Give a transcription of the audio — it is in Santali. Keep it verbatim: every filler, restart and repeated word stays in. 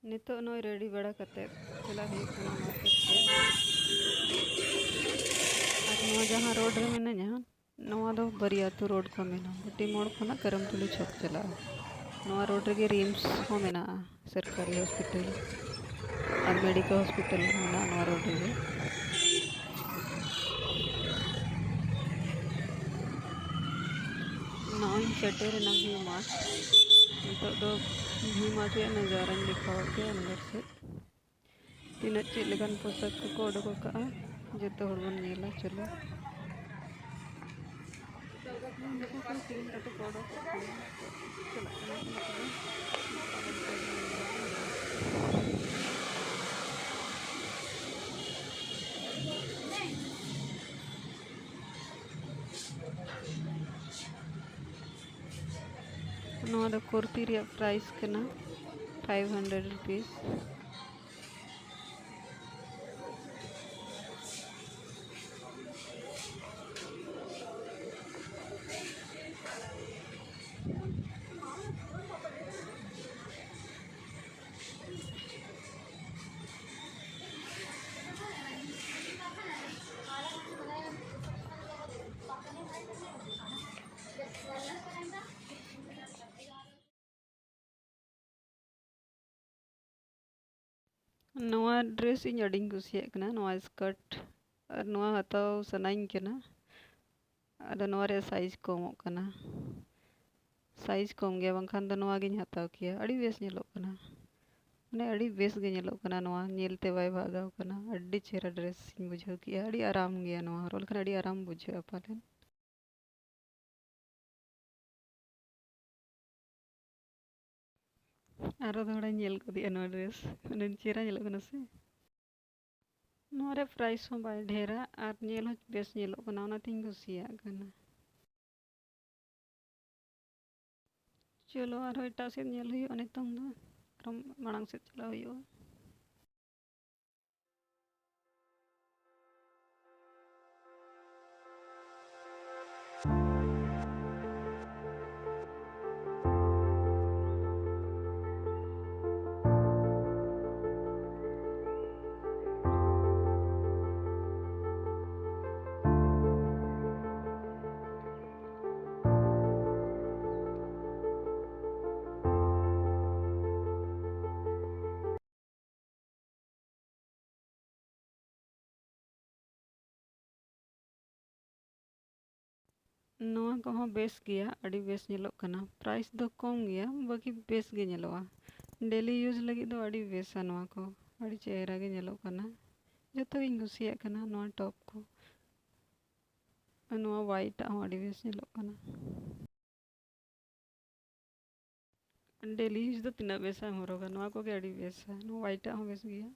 ᱱᱤᱛᱚᱜ ᱱᱚᱜᱼᱚᱭ ᱨᱮᱰᱤ ᱵᱟᱲᱟ ᱠᱟᱛᱮ ᱪᱟᱞᱟᱜ ᱦᱩᱭᱩᱜ ᱠᱟᱱᱟ ᱢᱟᱨᱠᱮᱴ ᱛᱮ᱾ ᱟᱨ ᱱᱚᱣᱟ ᱡᱟᱦᱟᱸ ᱨᱳᱰ ᱨᱮ ᱢᱤᱱᱟᱹᱧᱟ, ᱱᱚᱣᱟ ᱫᱚ ᱵᱟᱨᱭᱟ ᱟᱹᱛᱩ ᱨᱳᱰ ᱠᱚ ᱢᱮᱱᱟ, ᱜᱩᱴᱤ ᱢᱳᱲ ᱠᱷᱚᱱᱟᱜ ᱠᱟᱨᱟᱢᱴᱩᱞᱤ ᱪᱷᱚᱠ ᱪᱟᱞᱟᱜᱼᱟ᱾ ᱱᱚᱣᱟ ᱨᱳᱰ ᱨᱮᱜᱮ ᱨᱤᱢᱥ ᱦᱚᱸ ᱢᱮᱱᱟᱜᱼᱟ, ᱥᱚᱨᱠᱟᱨᱤ ᱦᱚᱥᱯᱤᱴᱟᱞ ᱟᱨ ᱢᱮᱰᱤᱠᱮᱞ ᱦᱚᱥᱯᱤᱴᱟᱞ ᱦᱚᱸ ᱢᱮᱱᱟᱜᱼᱟ ᱱᱚᱣᱟ ᱨᱳᱰ ᱨᱮᱜᱮ᱾ ᱱᱚᱜᱼᱚᱭ ᱥᱮᱴᱮᱨ ᱮᱱᱟ ᱵᱷᱤ ᱢᱟᱨᱴ᱾ ᱱᱤᱛᱚᱜ ᱫᱚ ᱵᱷᱤ ᱢᱟᱨᱴ ᱨᱮᱭᱟᱜ ᱱᱟᱡᱟᱨᱟᱧ ᱫᱮᱠᱷᱟᱣ ᱟᱯᱮᱭᱟ ᱟᱱᱫᱟᱨ ᱥᱮᱫ᱾ ᱛᱤᱱᱟᱹᱜ ᱪᱮᱫ ᱞᱮᱠᱟᱱ ᱯᱳᱥᱟᱠ ᱠᱚᱠᱚ ᱚᱰᱚᱠ ᱟᱠᱟᱫᱼᱟ, ᱡᱚᱛᱚ ᱦᱚᱲ ᱵᱚᱱ ᱧᱮᱞᱟ᱾ ᱪᱚᱞᱚ, ᱱᱩᱠᱩ ᱠᱚ ᱠᱤᱨᱤᱧ ᱠᱟᱛᱮ ᱠᱚ ᱚᱰᱚᱠᱚᱜ ᱠᱟᱱᱟ᱾ ᱪᱟᱞᱟᱜ ᱠᱟᱱᱟ ᱠᱚ ᱱᱩᱠᱩ ᱫᱚ᱾ ᱱᱚᱣᱟ ᱫᱚ ᱠᱩᱨᱛᱤ ᱨᱮᱭᱟᱜ ᱯᱨᱟᱭᱤᱥ ᱠᱟᱱᱟ, ᱯᱷᱟᱭᱤᱵᱷ ᱦᱟᱱᱰᱨᱮᱰ ᱨᱩᱯᱤᱥ᱾ ᱱᱚᱣᱟ ᱰᱨᱮᱥ ᱤᱧ ᱟᱹᱰᱤᱧ ᱠᱩᱥᱤᱭᱟᱜ ᱠᱟᱱᱟ, ᱱᱚᱣᱟ ᱥᱠᱟᱨᱴ, ᱟᱨ ᱱᱚᱣᱟ ᱦᱟᱛᱟᱣ ᱥᱟᱱᱟᱧ ᱠᱟᱱᱟ᱾ ᱟᱫᱚ ᱱᱚᱣᱟ ᱨᱮᱭᱟᱜ ᱥᱟᱭᱤᱡᱽ ᱠᱚᱢᱚᱜ ᱠᱟᱱᱟ, ᱥᱟᱭᱤᱡᱽ ᱠᱚᱢ ᱜᱮᱭᱟ, ᱵᱟᱝᱠᱷᱟᱱ ᱫᱚ ᱱᱚᱣᱟ ᱜᱤᱧ ᱦᱟᱛᱟᱣ ᱠᱮᱭᱟ᱾ ᱟᱹᱰᱤ ᱵᱮᱥ ᱧᱮᱞᱚᱜ ᱠᱟᱱᱟ, ᱢᱟᱱᱮ ᱟᱹᱰᱤ ᱵᱮᱥ ᱜᱮ ᱧᱮᱞᱚᱜ ᱠᱟᱱᱟ, ᱱᱚᱣᱟ ᱧᱮᱞ ᱛᱮ ᱵᱟᱭ ᱵᱷᱟᱜᱟᱣ ᱠᱟᱱᱟ᱾ ᱟᱹᱰᱤ ᱪᱮᱦᱨᱟ ᱰᱨᱮᱥ ᱤᱧ ᱵᱩᱡᱷᱟᱹᱣ ᱠᱮᱜᱼᱟ, ᱟᱹᱰᱤ ᱟᱨᱟᱢ ᱜᱮᱭᱟ, ᱱᱚᱣᱟ ᱦᱚᱨᱚᱜ ᱞᱮᱠᱷᱟᱱ ᱟᱹᱰᱤ ᱟᱨᱟᱢ ᱵᱩᱡᱷᱟᱹᱜᱼᱟ ᱯᱟᱞᱮᱱ᱾ ᱟᱨᱚ ᱫᱚᱦᱲᱟᱧ ᱧᱮᱞ ᱜᱚᱫᱮᱜᱼᱟ ᱱᱚᱣᱟ ᱰᱨᱮᱥ, ᱢᱟᱱᱮ ᱪᱮᱦᱨᱟ ᱧᱮᱞᱚᱜ ᱠᱟᱱᱟ ᱥᱮ᱾ ᱱᱚᱣᱟ ᱨᱮ ᱯᱨᱟᱭᱤᱥ ᱦᱚᱸ ᱵᱟᱭ ᱰᱷᱮᱨᱟ ᱟᱨ ᱧᱮᱞ ᱦᱚᱸ ᱵᱮᱥ ᱧᱮᱞᱚᱜ ᱠᱟᱱᱟ, ᱚᱱᱟᱛᱤᱧ ᱠᱩᱥᱤᱭᱟᱜ ᱠᱟᱱᱟ᱾ ᱪᱚᱞᱚ ᱟᱨᱦᱚᱸ ᱮᱴᱟᱜ ᱥᱮᱫ ᱧᱮᱞ ᱦᱩᱭᱩᱜᱼᱟ ᱱᱤᱛᱚᱝ ᱫᱚ, ᱟᱨᱦᱚᱸ ᱢᱟᱲᱟᱝ ᱥᱮᱫ ᱪᱟᱞᱟᱣ ᱦᱩᱭᱩᱜᱼᱟ᱾ ᱱᱚᱣᱟ ᱠᱚᱦᱚᱸ ᱵᱮᱥ ᱜᱮᱭᱟ, ᱟᱹᱰᱤ ᱵᱮᱥ ᱧᱮᱞᱚᱜ ᱠᱟᱱᱟ᱾ ᱯᱨᱟᱭᱤᱥ ᱫᱚ ᱠᱚᱢ ᱜᱮᱭᱟ, ᱵᱟᱹᱠᱤ ᱵᱮᱥ ᱜᱮ ᱧᱮᱞᱚᱜᱼᱟ᱾ ᱰᱮᱞᱤ ᱤᱭᱩᱡᱽ ᱞᱟᱹᱜᱤᱫ ᱫᱚ ᱟᱹᱰᱤ ᱵᱮᱥᱟ ᱱᱚᱣᱟ ᱠᱚ, ᱟᱹᱰᱤ ᱪᱮᱦᱨᱟ ᱜᱮ ᱧᱮᱞᱚᱜ ᱠᱟᱱᱟ᱾ ᱡᱚᱛᱚ ᱜᱤᱧ ᱠᱩᱥᱤᱭᱟᱜ ᱠᱟᱱᱟ ᱱᱚᱣᱟ ᱴᱚᱯ ᱠᱚ᱾ ᱱᱚᱣᱟ ᱣᱟᱭᱤᱴ ᱟᱜ ᱦᱚᱸ ᱟᱹᱰᱤ ᱵᱮᱥ ᱧᱮᱞᱚᱜ ᱠᱟᱱᱟ᱾ ᱰᱮᱞᱤ ᱤᱭᱩᱡᱽ ᱫᱚ ᱛᱤᱱᱟᱹᱜ ᱵᱮᱥᱟ ᱮᱢ ᱦᱚᱨᱚᱜᱟ, ᱱᱚᱣᱟ ᱠᱚᱜᱮ ᱟᱹᱰᱤ ᱵᱮᱥᱟ᱾ ᱱᱚᱣᱟ ᱣᱟᱭᱤᱴ ᱟᱜ ᱦᱚᱸ ᱵᱮᱥ ᱜᱮᱭᱟ᱾